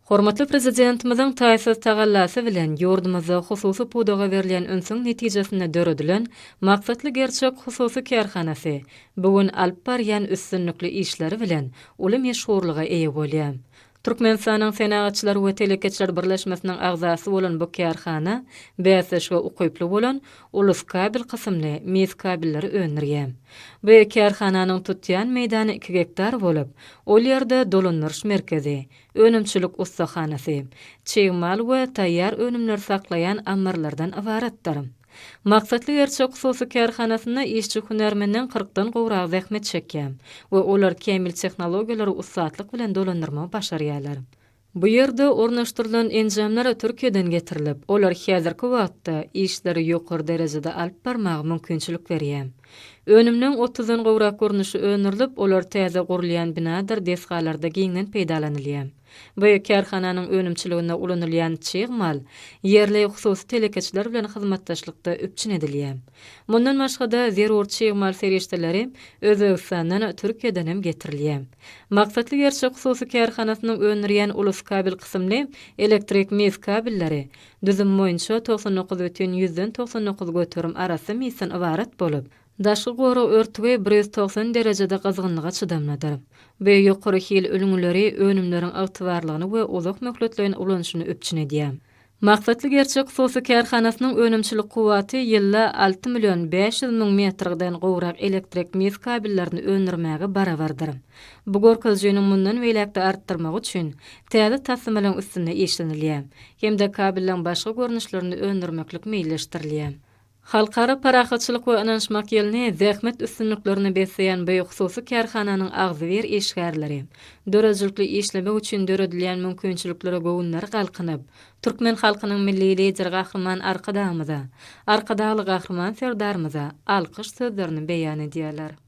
Hormatly Prezidentimiziň taýsyz tagallasy bilen ýurdumyzda hususy pudaga berilýän ünsüň netijesinde döredilen Maksatly Gerçek hususy kärhanasy bu gün alyp barýan üstünlikli işleri bilen uly meşhurlyga eýe bolýar. Türkmenistanyň Senagatçylar we telekeçiler birleşmesiniň agzasy bolan bu kärhana bäsleşige ukyply bolan Ulus kabel kysymly mis kabelleri öndürýär. Bu kärhananyň tutýan meýdany iki gektar bolup, ol ýerde dolandyryş merkezi, önümçilik ussahanasy, çig mal we taýýar önümleri saklaýan ammarlardan ybaratdyr. Maksatly Gerçek hususy kärhanasynda işçi-hünärmenden kyrkdan gowragy zähmet çekýär we olar kämil tehnologiýalary ussatlyk bilen dolandyrmagy başarýarlar. Bu ýerde ornaşdyrylan enjamlar Türkiýeden getirilip, olar häzirki wagtda işleri ýokary derejede alyp barmaga mümkinçilik berýär. Önümleň otuzdan gowrak görnüşi öndürilip, olar täze gurulýan binadyr desgalarda giňden peýdalanylýar. Bu kärhananyň önümçiliginde ulanylýan çig mal ýerli hususy telekeçiler bilen hyzmatdaşlykda üpjün edilýär. Mundan başga-da, zerur çig mal serişdeleri Özbegistandan, Türkiýeden hem getirilýär. Maksatly Gerçek hususy kärhanasynyň öndürýän Ulus kabel kysymly elektrik mis kabelleri düzümi boýunça 99,99 arassa misden ybarat bolup, daşky gorag örtügi 190 derejede gyzgynlyga çydamlydyr. Bu ýokary hil ülňüleri önümleriň ygtybarlygyny we uzak möhletleýin ulanyşyny üpjün edýär. Maksatly Gerçek hususy kärhanasynyň önümçilik kuwwaty ýylda 6 500 000 metrden gowrak elektrik mis kabellerini öndürmäge barabardyr. Bu görkezijiniň mundan beýläk-de artdyrmagy üçin täze taslamalaryň üstünde işlenilýär hem-de kabelleriň başga görnüşlerini öndürmeklik meýilleşdirilýär. Halkara parahatçylyk we ynanyşmak ýylyny zähmet üstünliklerine besleýän bu hususy kärhananyň agzybir işgärleri, döredijilikli işlemek üçin döredilýän mümkinçiliklere göwünleri galkynyp, türkmen halkynyň Milli Lideri Gahryman Arkadagymyza, Arkadagly Gahryman Serdarymyza alkyş sözlerini beýan edýärler.